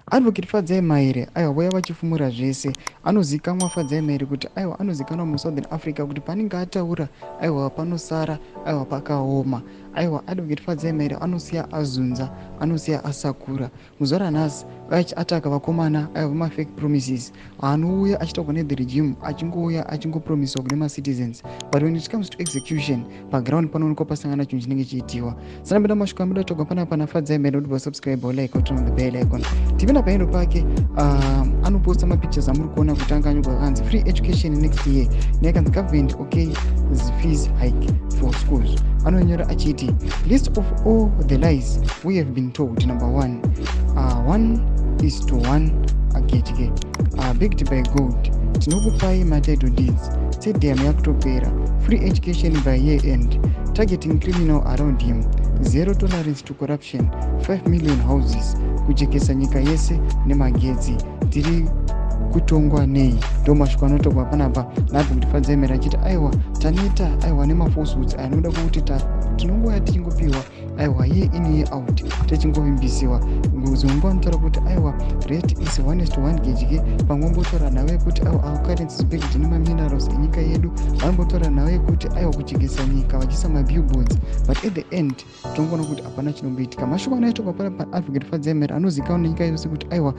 Advocate Fadzai Mahere, aiwa, voya vachifumura zvese. Anozikanwa Fadzai Mahere kuti, aiwa, anozikanwa muSouthern Africa kuti panenge ataura, aiwa, panosara, aiwa, pakaoma. Aiwa, Advocate Fadzai Mahere anosiya azunza, anosiya asakura. Muzuva ranhasi vachiataka vakomana, aiwa, vemafake promises anouya achitaurwa nethe regime, achingouya achingopromiswa kune macitizens, but when it comes to execution paground panoonekwa pasangana chinhu chinenge chiitiwa. Sanapinda mashoko amuda togwa panapa naFadzai Mahere kuti vasubscribe, like, turn on the bell icon. Tipinda paendo pake, anoposta mapictures amuri kuona kuti anga anyorwa akanzi "Free education next year" neakanzi "Government okay fees hike for schools". Anonyora achiti, "List of all the lies we have been told. Number one, one is to one agedye backed by gold. Tinokupai matitle deeds. Stadium yakutopera. Free education by year end. Targeting criminal around him. Zero tolerance to corruption. 5 million houses. Kujekesa nyika yese nemagetsi. Tiri kutongwa nei?" Ndo mashoko anotogwa panapa naAdvocate Fadzai Mahere achiti, aiwa, taneta, aiwa, nemafalsehoods anoda kuti tinongoya tichingopiwa, aiwa, year in, year out, tichingovimbisiwa. Zongwa anotaura kuti, aiwa, rate is 1 to 1 gedye. Pamwe vambotaura nhau yekuti, aiwa, our currency is backed nemaminerals enyika yedu. Vanombotaura nhau yekuti, aiwa, kujekesa nyika vachiisa mabillboards, but at the end tinongoona kuti hapana chinomboitika. Mashoko anoitwa panapa Advocate Fadzai Mahere anozikanwa nenyika yose kuti, aiwa,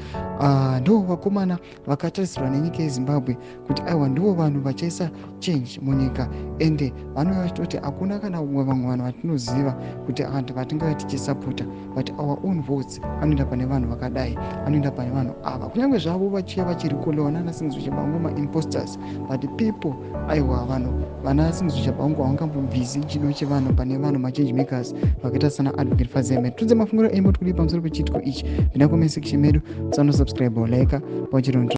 ndo vakomana vakatarisirwa nenyika yeZimbabwe kuti, aiwa, ndivo vanhu vachaisa change munyika. Ende vanouya vachitoti hakuna kana umwe vamwe vanhu vatinoziva kuti vanhu vatingave tichisapota, but our own votes anoenda pane vanhu vakadai, anoenda pane vanhu ava. Kunyange zvavo vachiya vachirikolewa nana Singizwe Tshabangu, maimposters, but people, aiwa, vanhu vana Singizwe Tshabangu havangambobvisi chido chevanhu pane vanhu machange makers vakaita sana Advocate Fadzai Mahere. Tudze mafungiro enyu kuti kudii pamusoro pechiitiko ichi. Pinda comment section medu, sanosubscribe, like pachiro.